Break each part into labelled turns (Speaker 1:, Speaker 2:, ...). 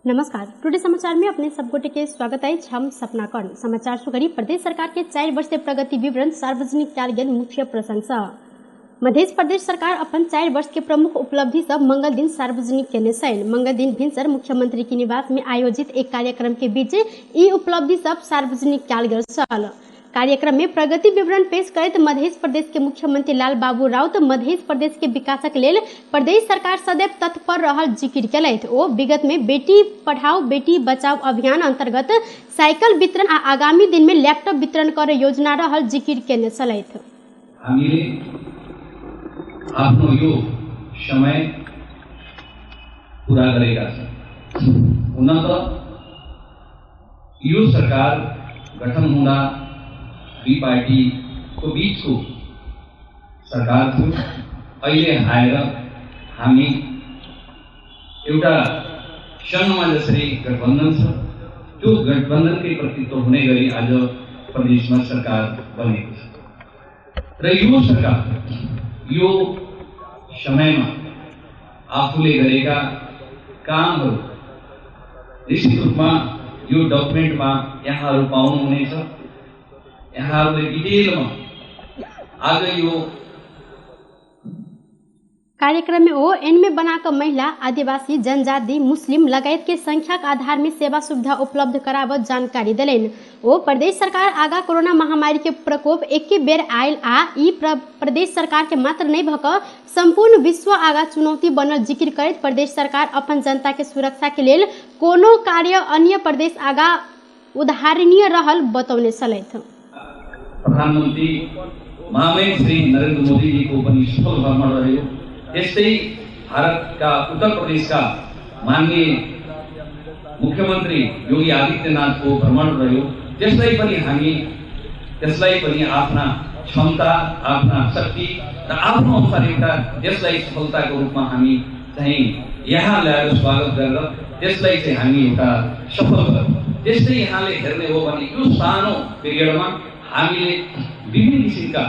Speaker 1: नमस्कार, टुडे समाचार में अपने सब गोटे के स्वागत है। हम सपना कर्ण। समाचार सुकरी प्रदेश सरकार के 4 वर्ष प्रगति विवरण सार्वजनिक कयल गेल मुख्य प्रशंसा। मध्य प्रदेश सरकार अपन 4 वर्ष के प्रमुख उपलब्धि सब मंगल दिन सार्वजनिक केने छल। मंगल दिन भिनसर मुख्यमंत्री के निवास में आयोजित एक कार्यक्रम के बीच ई उपलब्धि सब सार्वजनिक कयल गेल छल। कार्यक्रम में प्रगति विवरण पेश करैत मध्य प्रदेश के मुख्यमंत्री लाल बाबू राउत मध्य प्रदेश के विकासक लेल प्रदेश सरकार सदैव तत्पर रहल जिक्र केलथि। ओ विगत में बेटी पढ़ाओ बेटी बचाओ अभियान अंतर्गत साइकिल वितरण आ आगामी दिन में लैपटॉप वितरण करे योजना रहल जिक्र केने छलथि।
Speaker 2: हामीले आफ्नो यो समय पूरा गरेका छौं। हुन त यो सरकार गठन हुँदा दुई पार्टीको बीचको सरकार थियो। अहिले आएर हामी एउटा सङ्घमा जसरी गठबन्धन छ त्यो गठबन्धनकै प्रतित्व हुने गरी आज प्रदेशमा सरकार बनेको छ र यो सरकार यो समयमा आफूले गरेका कामहरू निश्चित रूपमा यो डकुमेन्टमा यहाँहरू पाउनुहुनेछ। यहाँहरूले डिटेलमा आज यो
Speaker 1: कार्यक्रम में ओ एन में बनाकर महिला, आदिवासी, जनजाति, मुस्लिम लगायत के संख्या के आधार में सेवा सुविधा उपलब्ध करावत जानकारी देलनि। ओ प्रदेश सरकार आगा कोरोना महामारी के प्रकोप एके बेर आयल आ ई प्रदेश सरकार के मात्र नहीं भक संपूर्ण विश्व आगा चुनौती बनल जिक्र करैत प्रदेश सरकार अपन जनता के सुरक्षा के लेल कोनो कार्य अन्य प्रदेश आगा उदाहरणीय रहल बतौने छलथि।
Speaker 2: प्रधानमन्त्री महामहिम श्री नरेन्द्र मोदीजीको पनि सफल भ्रमण रह्यो। त्यस्तै भारतका उत्तर प्रदेशका माननीय मुख्यमन्त्री योगी आदित्यनाथको भ्रमण रह्यो। त्यसलाई पनि आफ्ना क्षमता, आफ्ना शक्ति र आफ्नो अनुसार एउटा देशलाई सफलताको रूपमा हामी चाहिँ यहाँ ल्याएर स्वागत गरेर त्यसलाई चाहिँ हामी एउटा सफल गर्यौँ। त्यस्तै यहाँले हेर्ने हो भने यो सानो पिरियडमा हामीले विभिन्न किसिमका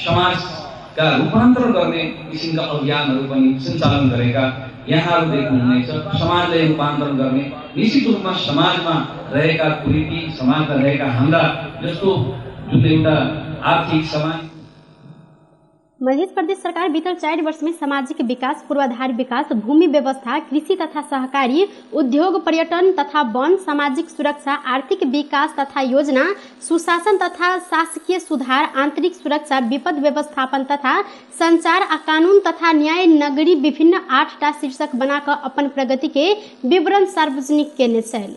Speaker 2: समाजका रूपान्तरण गर्ने किसिमका अभियानहरू पनि सञ्चालन गरेका यहाँहरू देख्नुहुनेछ। समाजलाई रूपान्तरण गर्ने, निश्चित रूपमा समाजमा रहेका कुरीति, समाजमा रहेका हाम्रा जस्तो जुन एउटा आर्थिक समाज।
Speaker 1: मध्य प्रदेश सरकार बीतल 4 वर्ष में सामाजिक विकास, पूर्वाधार विकास, भूमि व्यवस्था, कृषि तथा सहकारी, उद्योग, पर्यटन तथा वन, सामाजिक सुरक्षा, आर्थिक विकास तथा योजना, सुशासन तथा शासकीय सुधार, आंतरिक सुरक्षा, विपद व्यवस्थापन तथा संचार आ कानून तथा न्याय नगरी विभिन्न 8टा शीर्षक बनाकर अपन प्रगति के विवरण सार्वजनिक केने छल।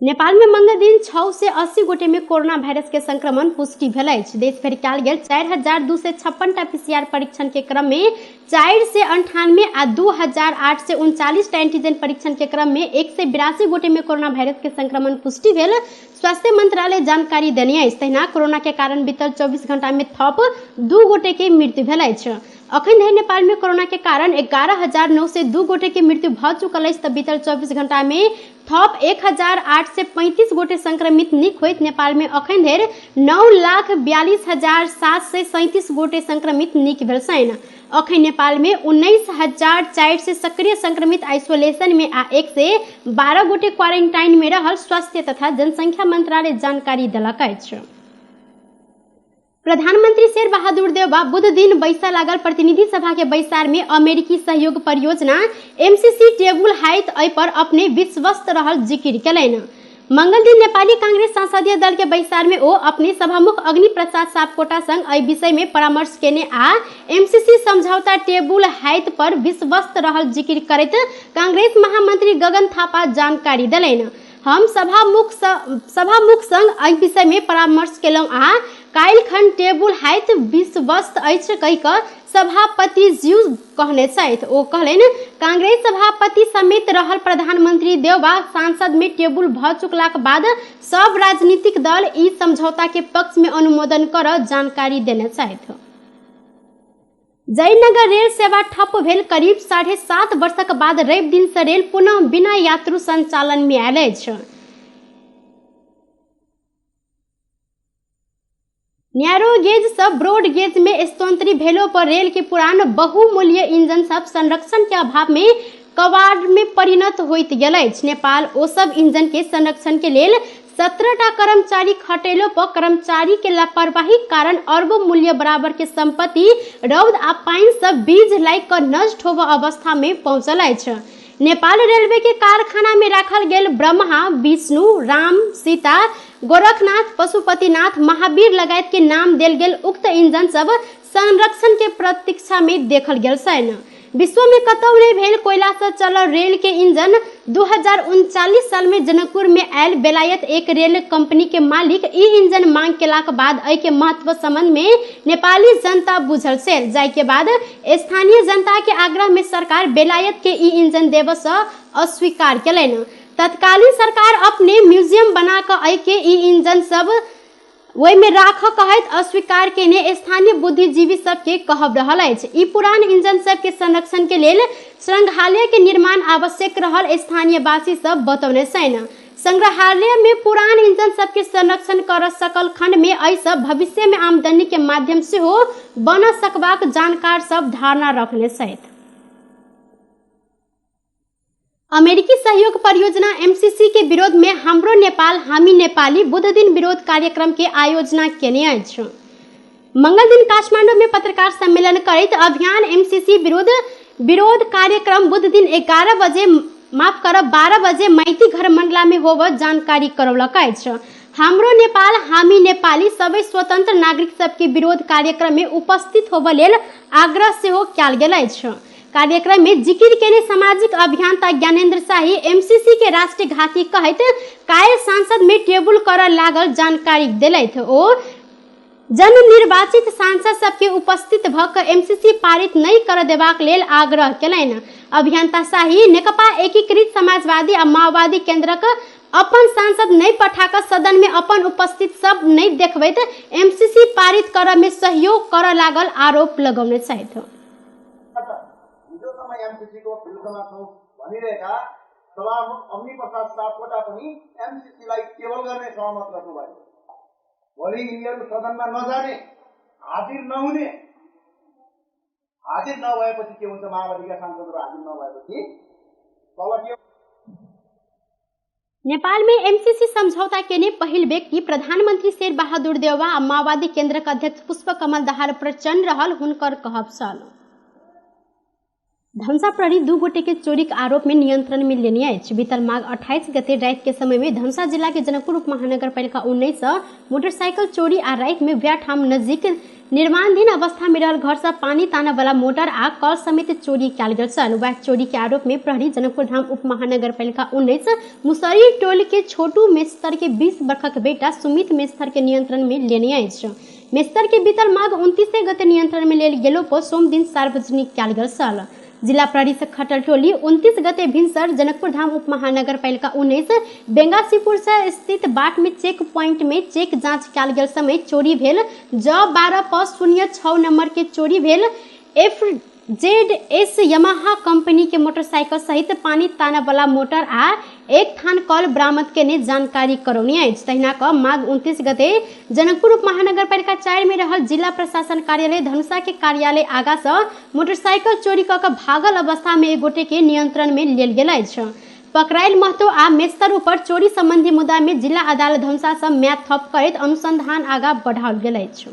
Speaker 1: नेपाल में मंगल दिन 680 गोटे में कोरोना वायरस के संक्रमण पुष्टि भेल अछि। देश भरि कयल गेल 4256टा पीसीआर परीक्षण के क्रम में 498 आ 2839टा एंटीजन परीक्षण के क्रम में 182 गोटे में कोरोना वायरस के संक्रमण पुष्टि भेल स्वास्थ्य मंत्रालय जानकारी देने अछि। तहिना कोरोना के कारण बीतल 24 घंटा में थप 2 गोटे के मृत्यु भेल अछि। अखन धरि नेपाल में कोरोना के कारण 11,902 गोटे के मृत्यु भ चुकल अछि त बीतल 24 घंटा में थप 1,835 गोटे संक्रमित निक होइत नेपाल में अखन धरि 9,42,737 गोटे संक्रमित निक भेल छनि। अखन नेपाल में 19,400 सक्रिय संक्रमित आइसोलेशन में आ 112 गोटे क्वारेंटाइन में रहल स्वास्थ्य तथा जनसंख्या मंत्रालय जानकारी देलक अछि। प्रधानमंत्री शेर बहादुर देउवा बुध दिन बैसा लागल प्रतिनिधि सभा के बैसार में अमेरिकी सहयोग परियोजना एमसीसी टेबुल हाइत एहि पर अपने विश्वस्त रहल जिक्र केलनि। मंगल दिन नेपाली कांग्रेस संसदीय दल के बैसार में ओ अपने सभामुख अग्नि प्रसाद सापकोटा संग एहि विषय में परामर्श केने आ एमसीसी समझौता टेबुल हाइत पर विश्वस्त रहल जिक्र करैत कांग्रेस महामंत्री गगन थापा जानकारी देलनि। हम सभामुख संग एहि विषय में परामर्श केलहुँ आ काल्हि टेबुल हाइत विश्वस्त अछि कहि कऽ सभापति ज्यू कहने छथि। ओ कहलनि कांग्रेस सभापति समेत रहल प्रधानमंत्री देउवा सांसद में टेबुल भ चुकलाक बाद सब राजनीतिक दल ई समझौता के पक्ष में अनुमोदन कर जानकारी देने छथि। जयनगर रेल सेवा ठप भेल करीब 7.5 वर्षक बाद रवि दिन से रेल पुनः बिना यात्रु संचालन में आयल अछि। नैरो गेज सब ब्रॉड गेज में स्थानांतरित भेलो पर रेल के पुरान बहुमूल्य इंजन सब संरक्षण के अभाव में कबाड़ में परिणत होइत गेल अछि। नेपाल ओ सब इंजन के संरक्षण के लेल 17टा कर्मचारी खटेलो पर कर्मचारी के लापरवाही कारण अरबों मूल्य बराबर के संपत्ति रौद आ पानि से बीज लागि कऽ नष्ट होबऽ अवस्था में पहुंचल अछि। नेपाल रेलवे के कारखाना में राखल गेल ब्रह्मा, विष्णु, राम, सीता, गोरखनाथ, पशुपतिनाथ, महावीर लगायत के नाम देल गेल उक्त इंजन सब संरक्षण के प्रतीक्षा में देखल गेल छनि। विश्व में कतौ नहि भेल कोयला से चलल रेल के इंजन 2039 साल में जनकपुर में आयल बेलायत एक रेल कंपनी के मालिक ई इंजन मांग केलाक बाद एहि के महत्व संबंध में नेपाली जनता बुझल छल, जाहि के बाद स्थानीय जनता के आग्रह में सरकार बेलायत के ई इंजन देबऽ से अस्वीकार केलनि। तत्कालीन सरकार अपने म्यूजियम बना कऽ एहि के ई इंजन सब ओहिमे राखऽ कहैत अस्वीकार केने स्थानीय बुद्धिजीवी सबके कहब रहल अछि। ई पुरान इंजन सबके संरक्षण के लेल संग्रहालय के निर्माण आवश्यक रहल स्थानीयवासी सब बतौने छनि। संग्रहालय में पुरान इंजन सबके संरक्षण कर सकल खंड में एहि सब भविष्य में आमदनी के माध्यम सेहो बन सकबाक जानकार सब धारणा रखने छथि। अमेरिकी सहयोग परियोजना एमसीसी के विरोध में हाम्रो नेपाल हामी नेपाली बुध दिन विरोध कार्यक्रम के आयोजना केने अछि। मंगल दिन काठमांडू में पत्रकार सम्मेलन करैत अभियान एमसीसी विरुद्ध विरोध कार्यक्रम बुध दिन 11 बजे माफ करब 12 बजे माइती घर मंडला में होब जानकारी करौलक अछि। हाम्रो नेपाल हामी नेपाली सबै स्वतंत्र नागरिक सबके विरोध कार्यक्रम में उपस्थित होब लेल आग्रह सेहो कयल गेल अछि। कार्यक्रम में जिकिर केने सामाजिक अभियंता ज्ञानेन्द्र शाही एमसीसी के राष्ट्रीय घाती कहैत कायल सांसद में टेबुल करऽ लागल जानकारी देलथि। ओ जननिर्वाचित सांसद सबके उपस्थित भऽ कऽ एमसीसी पारित नहि करऽ देबाक लेल आग्रह केलनि। अभियंता शाही नेकपा एकीकृत समाजवादी आ माओवादी केंद्रक अपन सांसद नहि पठा कऽ सदन में अपन उपस्थित सब नहि देखबैत एमसीसी पारित करऽ में सहयोग करऽ लागल आरोप लगौने छथि।
Speaker 3: हिजोसम्म एमसीसीको विरुद्धमा छौँ भनिरहेका सभामुख अग्नि प्रसाद सापकोटा पनि एमसीसीलाई टेबल गर्ने सहमत गर्नुभयो। भोलि यिनीहरू सदनमा नजाने, हाजिर नहुने, हाजिर नभएपछि के हुन्छ? माओवादीका सांसदहरू हाजिर नभएपछि तल के?
Speaker 1: नेपाल में एमसीसी समझौता केने पहिल व्यक्ति प्रधानमंत्री शेर बहादुर देउवा आ माओवादी केंद्रक अध्यक्ष पुष्प कमल दाहाल प्रचण्ड रहल हुनकर कहब छल। धनुषा प्रहरी 2 गोटे के चोरी के आरोप में नियंत्रण में लेने अछि। बीतल माघ 28 गते राति के समय में धनुषा जिला के जनकपुर उप महानगरपालिका 19 मोटरसाइकिल चोरी आ राति में व्याठाम नजीक निर्माणाधीन अवस्था में रहल घर से पानी ताने वाला मोटर आ कल समेत चोरी कयल गेल छल। वएह चोरी के आरोप में प्रहरी जनकपुर धाम उप महानगरपालिका 19 मुसरी टोल के छोटू मेस्तर के 20 वर्षक बेटा सुमित मेस्तर के नियंत्रण में लेने अछि। मेस्तर के बीतल माघ 29 गते नियंत्रण में लेल गेलो पर सोम दिन सार्वजनिक कयल गेल छल। जिला प्रहरी से खटल टोली 29 गते भिनसर जनकपुर धाम उप महानगरपालिका 19 बेंगासीपुर से स्थित बाट में चेक पॉइंट में चेक जांच कयल गेल समय चोरी भेल ज 12 प 06 नंबर के चोरी भेल FZS Yamaha company के मोटरसाइकिल सहित पानी ताने वाला मोटर आ एक थान कल बरामद केने जानकारी करौने अछि। तहिना क माघ 29 गते जनकपुर उप महानगरपालिका 4 में रहल जिला प्रशासन कार्यालय धनुषा के कार्यालय आगा से मोटरसाइकिल चोरी क के भागल अवस्था में एक गोटे के नियंत्रण में लेल गेल अछि। पकड़ायल महतो आ मेस्तर ऊपर चोरी संबंधी मुद्दा में जिला अदालत धनुषा से म्याद थप करैत अनुसंधान आगा बढ़ाओल गेल अछि।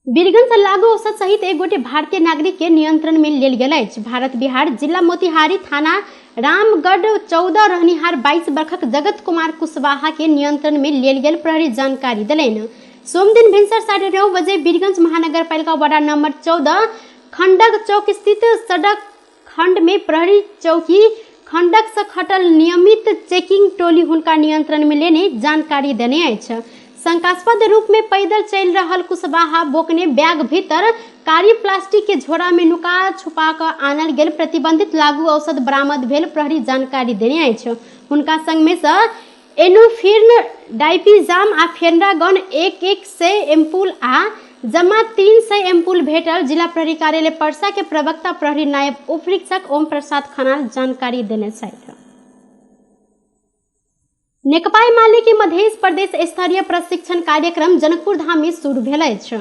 Speaker 1: वीरगंज से लागू औषध सहित एक गोटे भारतीय नागरिक के नियंत्रण में लेल गेल अछि। भारत बिहार जिला मोतिहारी थाना रामगढ़ 14 रहनिहार 22 वर्षक जगत कुमार कुशवाहा के नियंत्रण में लेल गेल प्रहरी जानकारी देलनि। सोमदिन भिनसर 9:30 बजे वीरगंज महानगरपालिका वार्ड नंबर 14 खंडक चौक स्थित सड़क खंड में प्रहरी चौकी खंडक से खटल नियमित चेकिंग टोली हुनका नियंत्रण में लेने जानकारी देने अछि। शंकास्पद रूप में पैदल चलि रहल कुशवाहा बोकने बैग भीतर कारी प्लास्टिक के झोरा में नुका छुपा कऽ आनल गेल प्रतिबंधित लागू औषध बरामद भेल प्रहरी जानकारी देने अछि। हुनका संग में से एनोफिर्न, डाइपिजाम आ फेनरागन 1-1 एम्पुल आ जमा 300 एम्पुल भेटल जिला प्रहरी कार्यालय परसा के प्रवक्ता प्रहरी नायब उपरीक्षक ओम प्रसाद खनाल जानकारी देने छथि। नेकपा एमाले के मध्य प्रदेश स्तरीय प्रशिक्षण कार्यक्रम जनकपुर धाम में शुरू भेल अछि।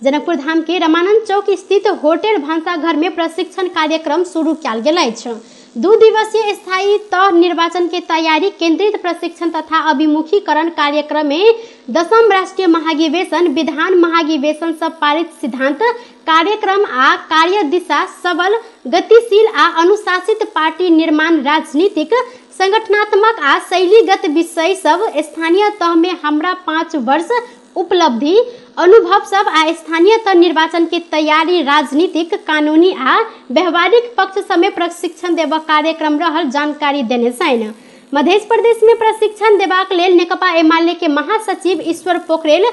Speaker 1: जनकपुर धाम के रामानंद चौक स्थित होटल भान्साघर में प्रशिक्षण कार्यक्रम शुरू कयल गेल अछि। 2 दिवसीय स्थायी तह निर्वाचन के तैयारी केंद्रित प्रशिक्षण तथा अभिमुखीकरण कार्यक्रम में 10म राष्ट्रीय महाधिवेशन विधान महाधिवेशन सब पारित सिद्धांत कार्यक्रम आ कार्य दिशा सबल गतिशील आ अनुशासित पार्टी निर्माण राजनीतिक संगठनात्मक आ शैलीगत विषय सब स्थानीय तह में हमरा 5 वर्ष उपलब्धि अनुभव सब आ स्थानीय तह निर्वाचन के तैयारी राजनीतिक कानूनी आ व्यवहारिक पक्ष समय प्रशिक्षण देबऽ कार्यक्रम रहल जानकारी देने छनि। मध्य प्रदेश में प्रशिक्षण देबाक लेल नेकपा एमाले के महासचिव ईश्वर पोखरेल,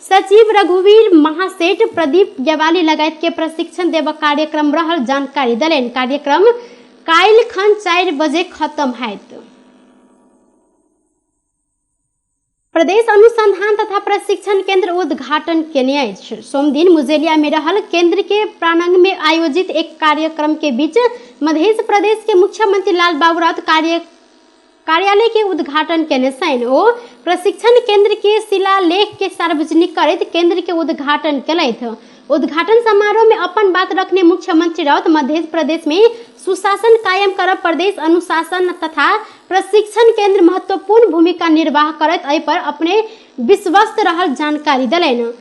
Speaker 1: सचिव रघुवीर महासेठ, प्रदीप ज्ञवाली लगायत के प्रशिक्षण देबऽ कार्यक्रम रहल जानकारी देलनि। कार्यक्रम काल्हि खन 4 बजे खत्म हैत। प्रदेश अनुसंधान तथा प्रशिक्षण केंद्र उद्घाटन केने अछि। सोमदिन मुजेलिया में रहल केंद्र के प्रांगण में आयोजित एक कार्यक्रम के बीच मध्य प्रदेश के मुख्यमंत्री लाल बाबू राउत कार्यालय के उद्घाटन केने छनि। ओ प्रशिक्षण केंद्र के शिलालेख के सार्वजनिक करैत केंद्र के उद्घाटन केलथि। उद्घाटन समारोह में अपन बात रखने मुख्यमंत्री राउत मध्य प्रदेश में सुशासन कायम करब प्रदेश अनुशासन तथा प्रशिक्षण केंद्र महत्वपूर्ण भूमिका निर्वाह करैत एहि पर अपने विश्वस्त रहल जानकारी देलनि।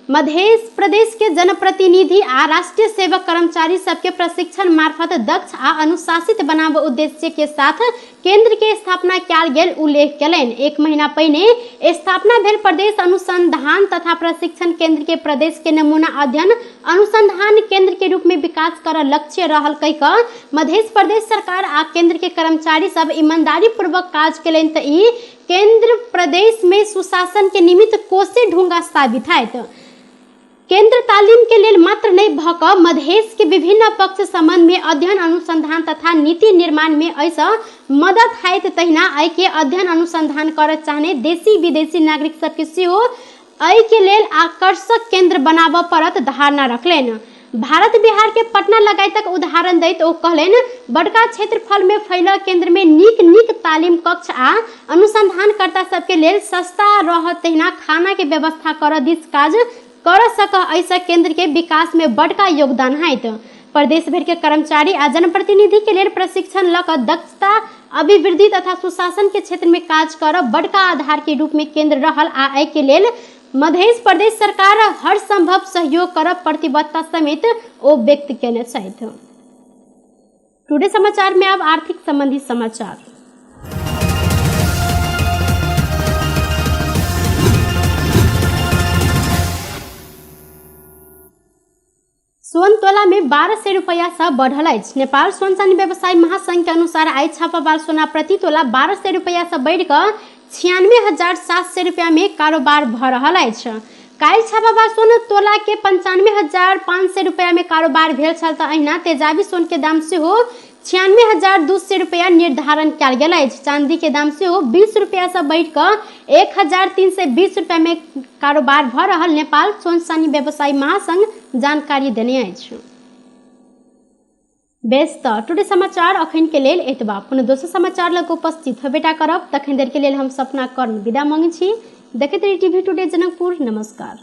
Speaker 1: मध्य प्रदेश के जनप्रतिनिधि आ राष्ट्रीय सेवक कर्मचारी सबके प्रशिक्षण मार्फत दक्ष आ अनुशासित बनाबऽ उद्देश्य के साथ केंद्र के स्थापना कयल गेल उल्लेख केलनि। 1 महीना पहिने स्थापना भेल प्रदेश अनुसंधान तथा प्रशिक्षण केंद्र के प्रदेश के नमूना अध्ययन अनुसंधान केंद्र के रूप में विकास कर लक्ष्य रहल कहि कऽ मध्य प्रदेश सरकार आ केंद्र के कर्मचारी सब ईमानदारी पूर्वक काज केलनि तऽ ई केंद्र प्रदेश में सुशासन के निमित्त कोसे ढूंगा साबित हैत। केंद्र तालीम के लेल मात्र नहीं भऽ कऽ मधेश के विभिन्न पक्ष संबंध में अध्ययन अनुसंधान तथा नीति निर्माण में एहिसँ मदद हैत। तहिना एहि के अध्ययन अनुसंधान करऽ चाहने देशी विदेशी नागरिक सबके सेहो एहि के लेल आकर्षक केंद्र बनाबऽ पड़त धारणा रखलनि। भारत बिहार के पटना लगायतक उदाहरण दैत ओ कहलनि बड़का क्षेत्रफल में फैलल केंद्र में नीक नीक तालीम कक्ष आ अनुसंधानकर्ता सबके लेल सस्ता रहत तहिना खाना के व्यवस्था करऽ दिस काज कर सक एहिसँ केंद्र के विकास में बड़का योगदान हैत। प्रदेश भर के कर्मचारी आ जनप्रतिनिधि के लेल प्रशिक्षण लऽ कऽ दक्षता अभिवृद्धि तथा सुशासन के क्षेत्र में काज कर बड़का आधार के रूप में केंद्र रहल आ एहि के लेल मध्य प्रदेश सरकार हर संभव सहयोग करब प्रतिबद्धता समेत ओ व्यक्त केने छथि। टुडे समाचार में अब आर्थिक संबंधी समाचार। सोन तोला में 1200 रुपया से बढ़ल अछि। नेपाल सोन चानी व्यवसायी महासंघ के अनुसार आई छापावाल सोना प्रति तोला 1200 रुपया से बढ़ि कऽ 96,700 रुपया में कारोबार भऽ रहल अछि। काल्हि छापावाल सोन तोला के 95,500 रुपया में कारोबार भेल छल तऽ अहिना तेजाबी सोन के दाम सेहो 96,200 रुपया निर्धारण कयल गेल अछि। चांदी के दाम सेहो 20 रुपया से बढ़ि कऽ 1,320 रुपया में कारोबार भऽ रहल नेपाल सोन चानी व्यवसायी महासंघ जानकारी देने अछि। बेस तऽ टुडे समाचार अखन के लेल एतबा। कोनो दोसर समाचार लग उपस्थित होबेटा करब, तखन देर के लेल हम सपना कर्ण विदा मांगै छी। देखैत रही टीवी टुडे जनकपुर। नमस्कार।